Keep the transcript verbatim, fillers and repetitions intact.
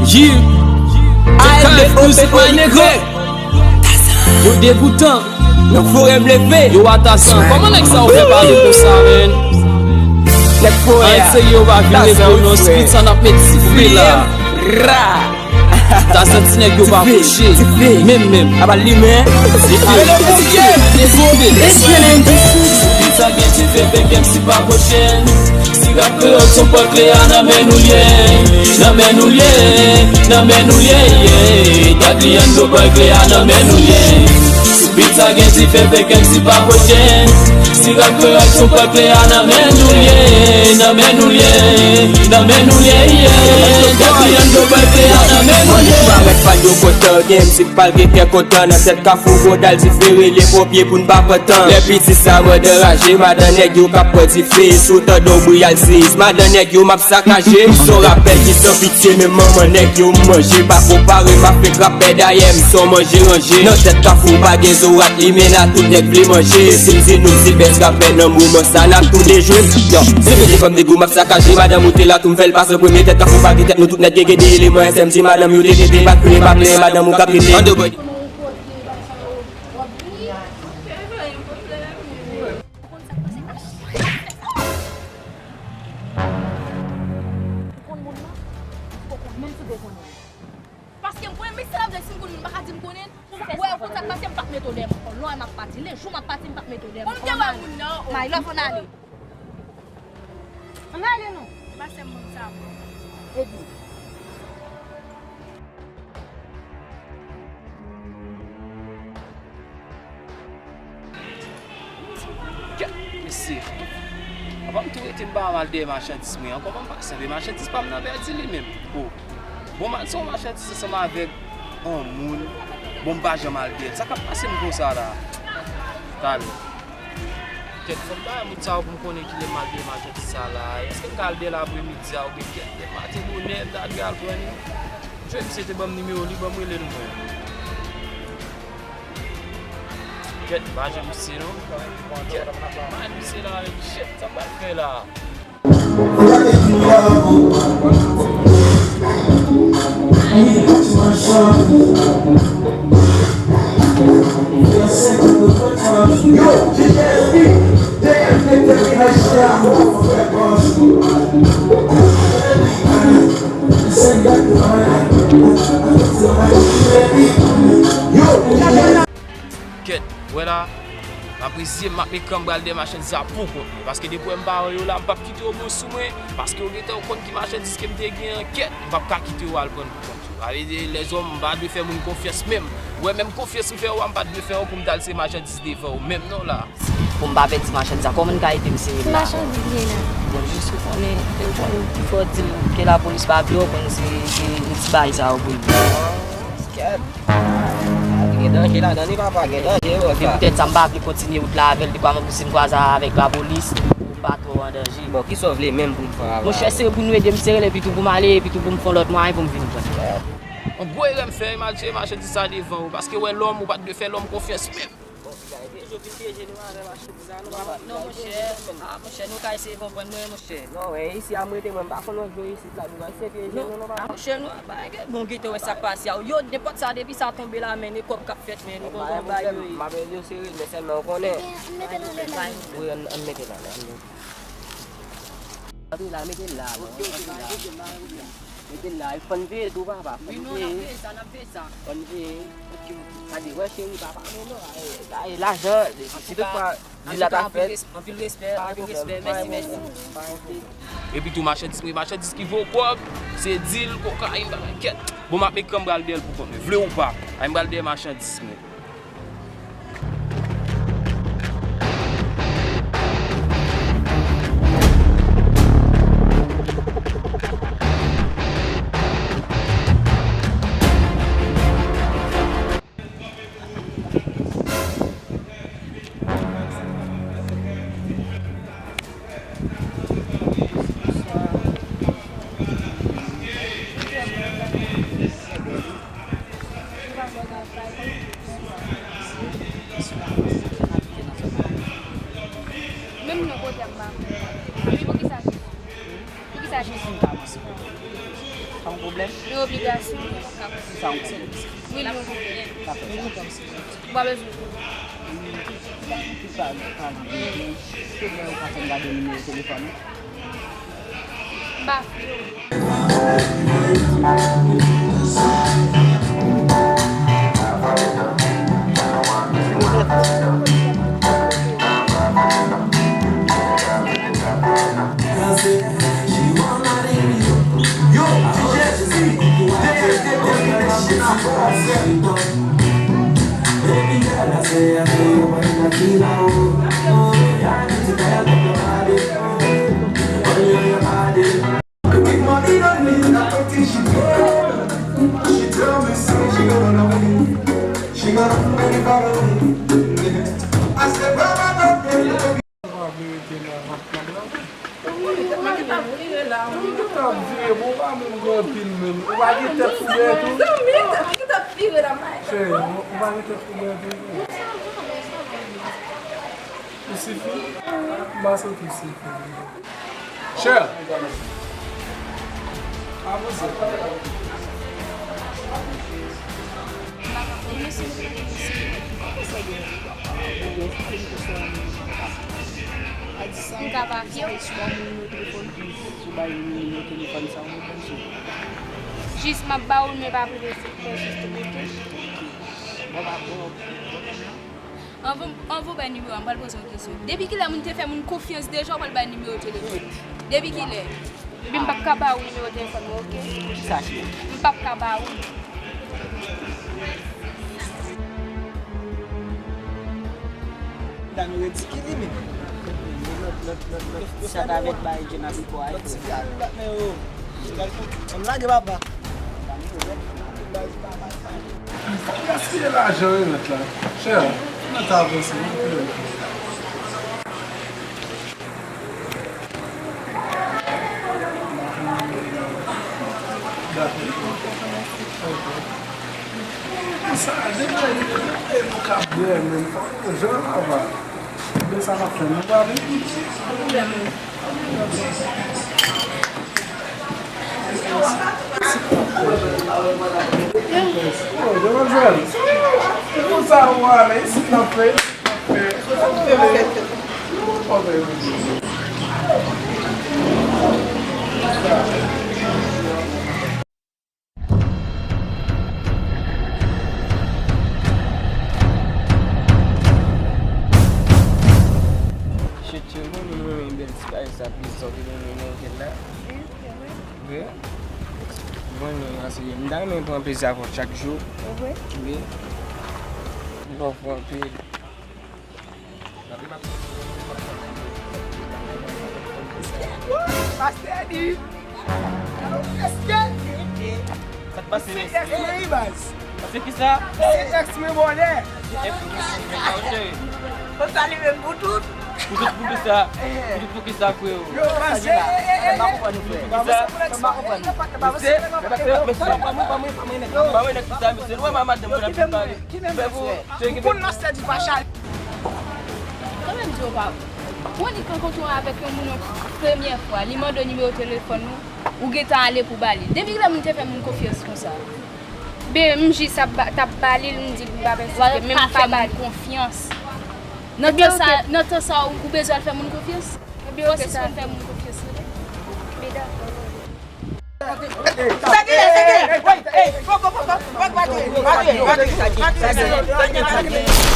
Yeah. K F Music, my nigga. Yo degoutan. Nan forè m leve. Yo atasan. Kòman nèg sa yo fè pale konsa, man? Nèg forè a. Ay, se yo pa vin repo non, street sa n ap met sife la. Ra. Tazan ti nèg yo pa bouje. Menm, menm. Aba limen. Detonde. Detonde. Sa gen ti fefe kèm si pa pwochen. Si rap kreyòl son pòt kle a nan men nou l ye. Nan men nou l ye. Nan men nou l ye. Daddy Yando pòt kle a nan men nou l ye. Si pizza gen ti fefe kèm si pa pwochen. Si rap kreyòl son pòt kle a nan men nou l ye. Nan men nou l ye. Nan men nou l ye. Daddy Yando pòt kle a nan men nou l ye. Parèt pa yo kontan gen m si Pal gen kè kontan nan tèt kafou Godal dife rele ponpye pou n pa pran tan. Lè piti sa mwen anraje, madan nèg yo k ap pran dife. Si w tande yon bri al seyis, madan nèg yo m ap sakaje. M se yon rapè ki san pitye, menm manman nèg yo m manje. Pa konpare m avèk rapè dayè, m se yon manje ranje. Nan tèt kafou pa gen zorat, limena tout nèg vle manje. Si m di nou m se bèst rapè nan moman sa n ap tou dejwe. Yo, se vre se kòm de gou m ap sakaje, madanm ou te la tou m fè l pase an premye. Tèt kafou pa gen tèt, nou tout nèt gen gen de eleman. S M T madanm yo te tete, pa kriye pa plenyen, madanm ou k ap rete. An de bòy. Ou konn sa k pase? Ou konn moun nan? Ou konn menm si w te konnen l. Paske mwen, men se la vle si m konn moun, m pa ka di m konnen l. Ou wè, ou konn sa k pase, m p ap mete w dèyè m ankò. Lè m ap pati, le jou m ap pati, m p ap mete w dèyè m ankò. Ann ale. My love, ann ale. Ann ale non. Pase m moun sa pou. Epi. Kèt, mesye. Apa m tou rete m pa al dèyè machandiz mwen ankò, pa m pa sanble machandiz pa m nan pèdi li menm. O. Bon, m al se yon machandiz ansanm avèk yon moun. Bon, m pa janm al dèyè l. Sa k ap pase m konsa la? Talè. Kèt, fò m bay moun sa yo pou m konnen kilè m al dèyè machandiz sa la. Èske m ka al dèyè l apremidi a oubyen kèt, dèyè maten bonè, m ta dwe al pran li? Jwenn misye te ban m nimewo li, ban m rele l mwen. Kèt, m pa jwenn misye non. Kèt, m pa jwenn misye la menm. Shit, sa m pral fè la? Kèt, wè la, m ap reziye m, m ap met kan m pral dèyè machandiz sa pou kont mwen. Paske depi w wè m pa wè yo la, m p ap kite yo bon sou mwen. Paske yo gentan konn ki machandiz ke m te gen an, kèt, m p ap ka kite yo al pran pou kont yo. Sa vle di, lèzòm, m pa dwe fè moun konfyans menm. Ou wè, menm konfyans m fè yo a, m pa dwe fè yo pou m t al se machandiz devan yo menm non la. Pou m pa pèdi machandiz sa, kòman n ka ede m sere l la? Machandiz li la. Bon, jis ou konnen, ou konn pifò di m ke lapolis pa vle w, konn se, se, se ti bagay sa yo pou l. Kèt. Gen danje ladan li, papa, gen danje, bro. Se poutèt sa m pa vle kontinye wout la avè l, dekwa mwen pouse m kwaze avèk lapolis, pou m pa twò an danje. Bon, kisa w vle menm pou m fè avè l? Monchè, se pou nou ede m sere l, epi tou pou m ale, epi tou pou m fè yon lòt mwayen pou m vin pran l. Yon gwo erè m fè, m al chèche machandiz sa devan ou, paske wè lòm, ou pa t dwe fè lòm konfyans menm. Bon, piga, epi toujou vin pyeje nou avè machandiz sa, nou pa... Non, monchè. Ah, monchè, nou ka eseye konprann mwen, monchè. Non, men isi a m rete, mwen m pa konn lòt bò isit la, nou pa eseye pyeje nou, non, papa. Ah, monchè, nou pa gen bon gete wè sa k pase a. Yo, nenpòt sa, depi sa tonbe la, men e kòb k ap fèt, men nou konn kòman bagay yo ye. M ap ede yo sere l, men sèlman ou konnen. Wi, ann, ann mete l la, ann mete l. Antre la, mete l la, non. Antre la. Mete l la, e fò n veye tou, papa. Wi, non, n ap veye sa, n ap veye sa. Fò n veye. Gade, wè, cheri, papa, non, non, e, e, lajan, si tout fwa, di la ta fèt. Anpil respè, anpil respè, mèsi, mèsi. Epi tou, machandiz mwen, machandiz ki vo kòb, se dil, kokayin, bagay, kèt. Bon, m ap met kan m pral dèyè l pou kont mwen. Vle ou pa, ay m pral dèyè machandiz mwen. Pa yon pwoblèm? Li obligasyon, mwen pa ka konprann. Sa yon pwoblèm? Wi, li yon pwoblèm. Sa fè sa. Ou pa bezwen pwoblèm. Tout pa, pa nan byen. Tout lè ou ka fè m gade nimewo telefòn ou? M pa fè. Ou pa vle rete la, w ap pran la. Ou gentan ap vire, bon, ou pa menm gen anpil menm. Ou pa gen tèt kouvè tou? Cheri, ou pa gen tèt kouvè tou? Ou sifi? M pa santi w sifi. Chè! Avanse. M ka pa fè w. Jis m ap ba ou l, men pa prese, prese, oke? Anvan, anvan w bay nimewo a, m pral poze w kesyon. Depi kilè moun te fè moun konfyans deja, w pral bay nimewo telefòn? Depi kilè? Epi m p ap ka ba ou nimewo telefòn mwen, oke? Kisa ki? M p ap ka ba ou. Dam yo ridikil li menm. Sa ta vèt bay Jenna Pipo a. Lòt ti fi a vin bat men yo. Ann lage papa. Gaspiye lajan wi mèt la. Chè, nou ta avanse wi. Dakò. Sa, depi lè nou ka bwè menm, jan lava. Men sa n ap fè, nou prale. Oh, demwazèl, se konsa ou ale, isit n ap fè, isit n ap fè. Chè, chè, mwen menm renmen bèl ti bagay sa plis sa w te renmen nan hotèl la. Vre? Mwen menm, paske m ta renmen pran plezi avè w chak jou. Vre? Wi. M pa fè anpil. Pastè di. Èske? Sa k pase, mesye? Se èks mwen wi, baz. Se kisa? Se èks mwen, bòlè. Se èks mwen, cheri. Pou sa li menm, pou tout. Pou tout, pou kisa? Pou tout, pou kisa, freo? Yo, baz, e, e, e, e. Pou tout, pou kisa? Mesye, mesye, mesye. Ba mwen nèg pou sa, mesye. Nou wè madanm mwen ap pale. Ki menm mesye? Ou konn mastè di pa chay. Kanmenm di w pa. Ou annik rankontre w avèk yon moun yon premyè fwa, li mande w nimewo telefòn ou, ou gentan ale pou ba li. Depi kilè moun te fè moun konfyans konsa? Ben, m jis ap ba, t ap ba li l, m di m pa pèsiste, men m pa fè moun konfyans. Nan tan sa, nan tan sa, ou, ou bezwen al fè moun konfyans? Ebyen, oke, sa. Ou konn fè moun konfyans, wi. Ebyen, dakò. Sa ki lè, sa ki lè. Hey, hey, fò, fò, fò, fò, fò, fò, fò, fò, fò, fò, fò, fò, fò, fò, fò, fò, fò, fò, fò,